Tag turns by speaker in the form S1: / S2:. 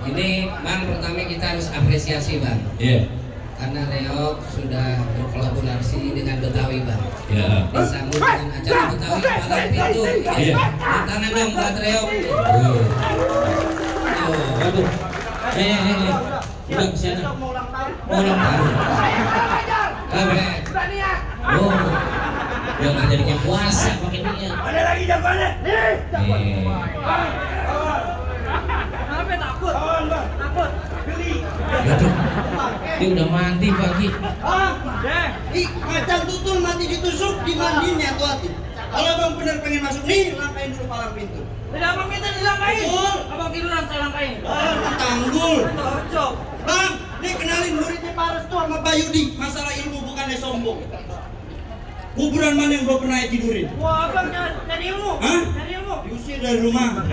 S1: Ini Bang, pertama kita harus apresiasi Bang.
S2: Iya.
S1: Karena Reok sudah berkolaborasi dengan Betawi Bang.
S2: Iya.
S1: Disambut dengan acara Betawi palang pintu.
S2: Iya.
S1: Tangan dong buat Reok.
S2: Waduh. Udah kesana. Mau ulang tahun. Oh. Udah nggak jadi yang puasa pakai niat.
S3: Ada lagi jawabannya.
S4: Kenapa takut? Takut.
S2: Waduh. Dia udah mandi pagi.
S3: Kacang tutul mati ditusuk dimandinya tuh hati. Kalau abang benar pengen masuk nih, langkain dulu palang pintu.
S4: Tidak abang minta dilangkain.
S3: Betul.
S4: Abang tiduran saya langkain.
S3: Tanggul.
S4: Cocok.
S3: Bang, nih kenalin muridnya Pares tuh sama Bayudi. Masalah ilmu bukannya sombong. Kuburan mana yang belum pernah tidurin?
S4: Wah abang nyari ilmu.
S3: Hah?
S4: Nyari ilmu.
S3: Diusir dari rumah.